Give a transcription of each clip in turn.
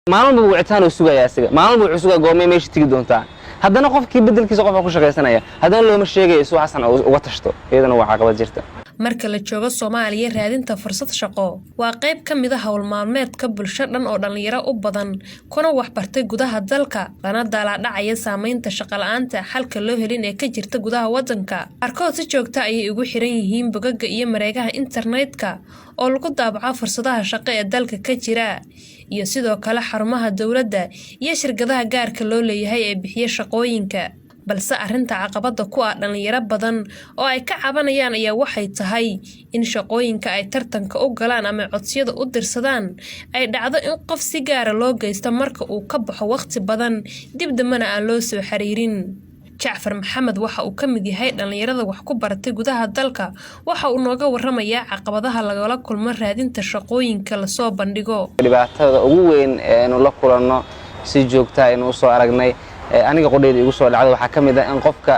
Maalin walba wicitaan oo sugaya asiga, maalin walba wuxuu sugaya goormay meesha tegi doontaa. Haddana qofkii bedelkiisa qofka ku shaqaysanaya, haddana looma sheegayo si waxasan uga tashto. Iyadana waa caqabad jirta. Marka la joogo Soomaaliya, raadinta fursad shaqo waa qayb ka mid a howl maalmeedka bulsho dhan oo dhallinyaro u badan, kuna waxbartay gudaha dalka, lana daalaadhacaya saameynta shaqo la'aanta xalka loo helin ee ka jirta gudaha wadanka. Qaarkood si joogta ayay ugu xiran yihiin bogaga iyo mareegaha internetka oo lagu daabaco fursadaha shaqo ee dalka ka jira, iyo sidoo kale xarumaha dowladda iyo shirkadaha gaarka loo leeyahay ee bixiya shaqooyinka. Balse arrinta caqabada ku ah dhalinyaro badan oo ay ka cabanayaan ayaa waxay tahay in shaqooyinka ay tartanka u galaan ama codsiyada u dirsadaan ay dhacdo in qof si gaara loo geysto marka uu ka baxo waqti badan, dib dambena aan loo soo xiriirin. Jacfar Maxamed waxa uu ka mid yahay dhalinyarada wax ku baratay gudaha dalka. Waxa uu nooga waramayaa caqabadaha lagala kulmo raadinta shaqooyinka lasoo bandhigo. Dhibaatada ugu weyn ee aynu la kulanno si joogta aynu usoo aragnay, aniga qudheyda igu soo dhacda, waxaa ka mid ah in qofka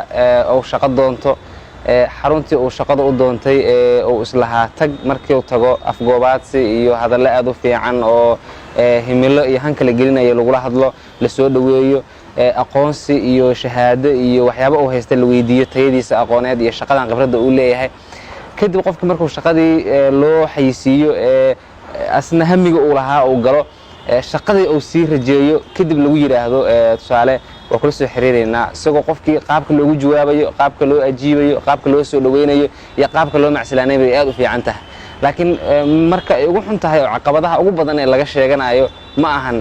uu shaqo doonto, xaruntii uu shaqada u doontay ee uu islahaa tag, markii uu tago afgoobaadsi iyo hadallo aad u fiican oo himilo iyo hanka la gelinayo lagula hadlo, lasoo dhoweeyo, aqoonsi iyo shahaado iyo waxyaaba uu haysta la weydiiyo, tayadiisa aqooneed iyo shaqadan khibradda uu leeyahay. Kadib qofka markuu shaqadii loo xayisiiyo ee asna hamiga uu lahaa uu galo, shaqadii uu sii rajeeyo, kadib lagu yidhaahdo, tusaale, "Waa kula soo xiriiraynaa." Isagoo qofkii qaabka loogu jawaabayo, qaabka loo ajiibayo, qaabka loo soo dhoweynayo iyo qaabka loo macsilaanay bay aad u fiican tahay. Laakiin marka ay ugu xun tahay oo caqabadaha ugu badan ee laga sheeganayo ma ahan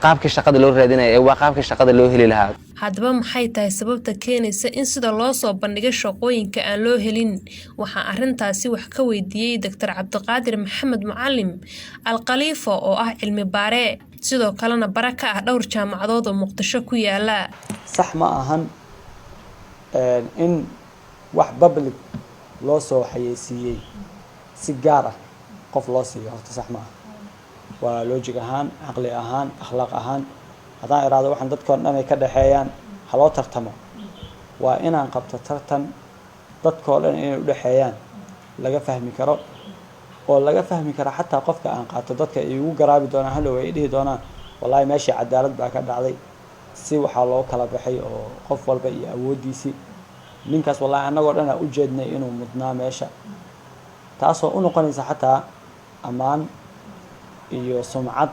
qaabkii shaqada loo raadinayo ee waa qaabkii shaqada loo heli lahaa. Haddaba, maxay tahay sababta keenaysa in sida loo soo bandhigay shaqooyinka aan loo helin? Waxaa arrintaasi wax ka weydiiyey Doctor Cabdiqaadir Maxamed Mucalim Alkhaliifo oo ah cilmi baare, sidoo kalena bara ka ah dhowr jaamacadood oo Muqdisho ku yaala. Sax ma ahan in wax public loo soo xayeysiiyey si gaar ah qof loo siiyo. Horta sax ma aha, waa logic ahaan, caqli ahaan, akhlaaq ahaan. Haddaan iraahdo waxaan dadkao dhan ay ka dhexeeyaan, haloo tartamo, waa inaan qabto tartan dadkao dhan inay udhexeeyaan laga fahmi karo, oo laga fahmi karo xataa qofka aan qaato dadka ay igu garaabi doonaan hadhow, ay dhihi doonaan, "Wallahi meeshii cadaalad baa ka dhacday, si waxaa loo kala baxay oo qof walba iyo awooddiisii, ninkaas wallahi annagoo dhan aa ujeednay inuu mudnaa meesha." Taasoo u noqonaysa xataa ammaan iyo sumcad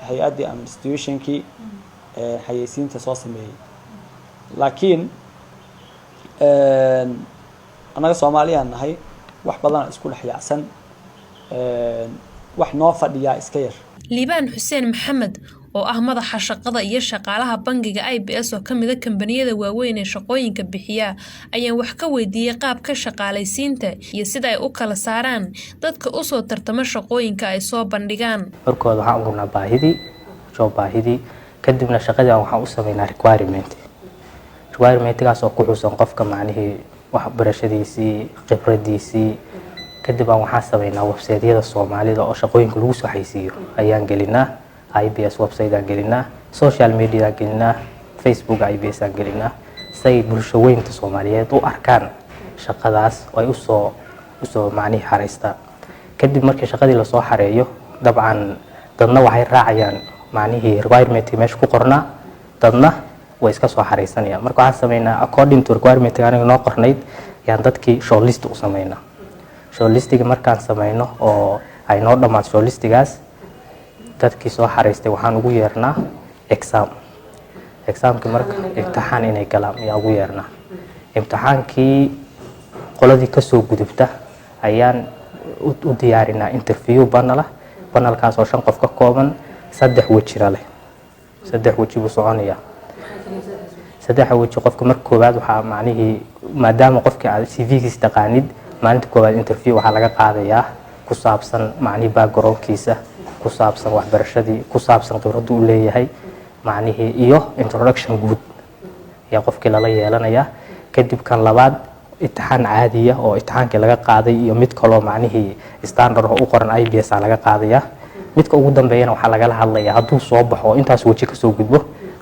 hay-addii ama institutionkii xayeysiinta soo sameeyey. Laakiin annaga Soomaaliyaan nahay, wax badana isku dhex yaacsan, wax noo fadhiyaa iska yar. Liibaan Xuseen Maxamed oo ah madaxa shaqada iyo shaqaalaha bangiga IBS oo kamida kambaniyada waaweyn ee shaqooyinka bixiya, ayaan wax ka weydiiyey qaabka shaqaalaysiinta iyo sida ay u kala saaraan dadka usoo tartama shaqooyinka ay soo bandhigaan. Markooda waxaan urnaa baahidii, job baahidii, kadibna shaqadii waxaan u sameynaa requirement. Requirementgaas oo ku xusan qofka macnihii waxbarashadiisii, khibradiisii. Kadib aan waxaan sameynaa website-yada Soomaalida oo shaqooyinka lagu soo xaysiiyo ayaan gelinaa. IBS website aan gelinaa, social media aan gelinaa, Facebook IBS aan gelinaa, say bulsho weynta Soomaaliyeed u arkaan shaqadaas oo ay usoo macnihii xareystaan. Kadib markii shaqadii lasoo xareeyo, dabcan dadna waxay raacayaan macnihii requirementkii meesha ku qornaa, dadna way iska soo xareysanayaan. Marka waxaan sameynaa, according to requirementka aniga noo qornayd, yaan dadkii shortlist u sameynaa. Shortlistiga markaan sameyno oo ay noo dhamaato shortlistigaas, dadkii soo xareystay waxaan ugu yeernaa exam. Examkii marka imtixaan inay galaan ayaa ugu yeernaa. Imtixaankii qoladii kasoo gudubta ayaan u diyaarinaa interview panel ah. Panelkaas oo shan qof ka kooban, saddex wejina leh. Saddex weji buu soconayaa. Saddexa weji, qofka marka koowaad waxaa macnihii, maadaama qofkii aad CV-giis taqaanid, maalinta koowaad interview waxaa laga qaadayaa ku saabsan macnihii backgroundkiisa, ku saabsan waxbarashadii, ku saabsan khibraddu uu leeyahay, macnihii iyo introduction guud ayaa qofkii lala yeelanayaa. Kadib kan labaad imtixaan caadiya oo imtixaankii laga qaaday iyo mid kaloo macnihii standard oo u qoran IBS aa laga qaadayaa. Midka ugu dambeeyana waxaa lagala hadlayaa, hadduu soo baxo oo intaas weji kasoo gudbo,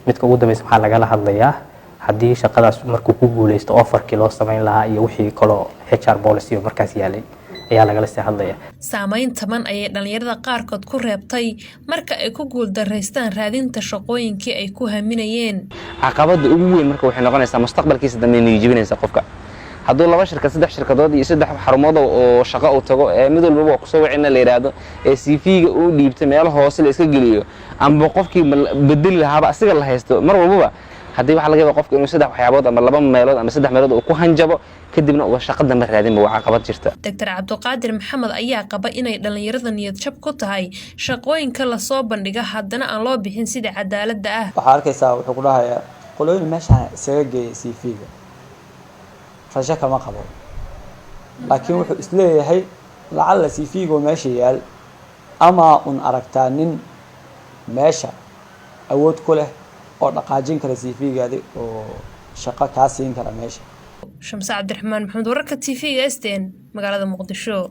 midka ugu dambeysa waxaa lagala hadlayaa haddii shaqadaas markuu ku guuleysto offerkii loo sameyn lahaa iyo wixii kaloo HR policy oo markaas yaalay. Ayaa lagala sii hadlaya. Saameyn taban ayay dhalinyarada qaarkood ku reebtay marka ay ku guuldaraystaan raadinta shaqooyinkii ay ku haminayeen. Caqabada ugu weyn marka waxay noqonaysaa mustaqbalkiisa dambe niyijibinaysa qofka. Hadduu laba shirkad, saddex shirkadood iyo saddex xarumood oo shaqo uu tago, ee mid walbaba waa kusoo wicina la yidhaahdo, ee CV-ga uu dhiibtay meelo hoose la iska geliyo, amba qofkii bedeli lahaaba asiga la haysto mar walbaba, haddii waxaa laga yaaba qofka inuu saddex waxyaabood ama laba meelood ama saddex meelood uu ku hanjabo, kadibna uu shaqo dambe raadinba. Waa caqabad jirta. Doctor Cabdiqaadir Maxamed ayaa qaba inay dhalinyarada niyad jab ku tahay shaqooyinka lasoo bandhiga, haddana aan loo bixin sida cadaaladda ah. Waxaa arkaysaa wuxuu ku dhahayaa qolooyin meeshaan isaga geeyay CV-ga, rajo kama qabo, laakiin wuxuu isleeyahay lacalla CV-go meesha yaal ama un aragtaa nin meesha awood ku leh oo dhaqaajin kara CV-gaadi oo shaqo kaa siin kara meesha. Shamse Cabdiraxmaan Maxamed, wararka TV-ga STN, magaalada Muqdisho.